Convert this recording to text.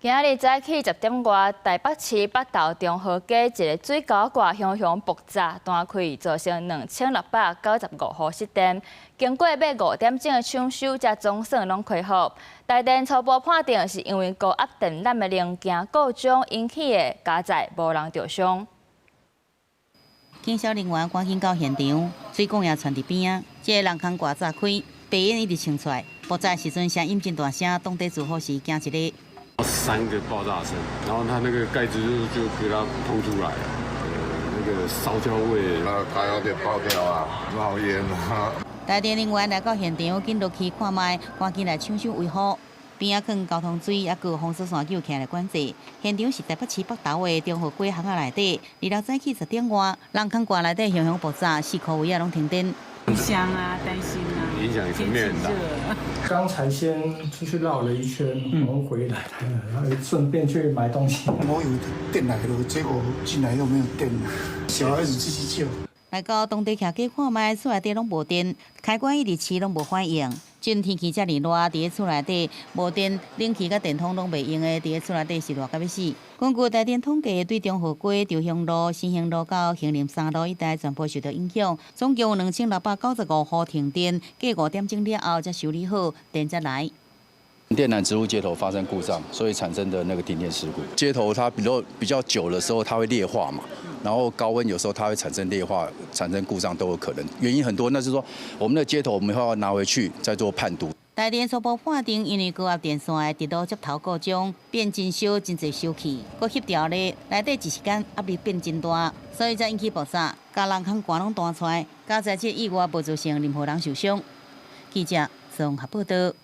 今仔日早起10點外，台北市北投中和街一个水喉蓋雄雄爆炸斷開，造成2695戶失電。經過欲5點鐘的搶修，才總算攏恢復。台電初步判定是因為高壓電纜的零件故障引起的，佳哉無人著傷。警消人員趕緊到現場，水管也竄佇邊仔，這个人空蓋炸開，白煙一直衝出來。爆炸時陣聲音真大聲，當地住戶是驚一个。三個爆炸聲，然後它那個蓋子就給它碰出來了，那個燒焦味，啊，它有點爆掉啊，冒煙啊。台電人員來到現場，緊落去看覓，趕緊來搶修維護。邊仔囥交通錐，猶閣有封鎖線勼徛來管制。現場是台北市北投的中和街巷仔內底，二樓早起10點外，人空蓋內底雄雄爆炸，四箍圍仔攏停電。影響啊，擔心啊，影響層面很大。剛才先出去繞了一圈，然後回來，然後順便去買東西。我以為電來了，結果進來又沒有電，小孩子繼續救。來到當地徛家看覓，厝內底攏無電，開關一直試攏無反應。這天氣遮爾熱，佇咧厝內底無電，冷氣佮電筒攏袂用的，佇咧厝內底是熱甲欲死。根據台電統計，對中和街、長興路、新興路到興林三路一帶全部受到影響，總共有2695戶停電，過5點鐘了後才修理好，電才來。電纜植入接頭發生故障，所以產生的那個停電事故。接頭它比較久的時候，它會劣化嘛，然後高溫有時候它會產生劣化，產生故障都有可能。原因很多，那是說我們的接頭我們會要拿回去再做判讀。台電初步判定，因為高壓電線的直路接頭故障，變真燒真濟燒氣，閣翕掉咧，內底一時間壓力變真大，所以才引起爆炸，共人空蓋攏彈出來。佳哉這意外無造成任何人受傷。記者綜合報道。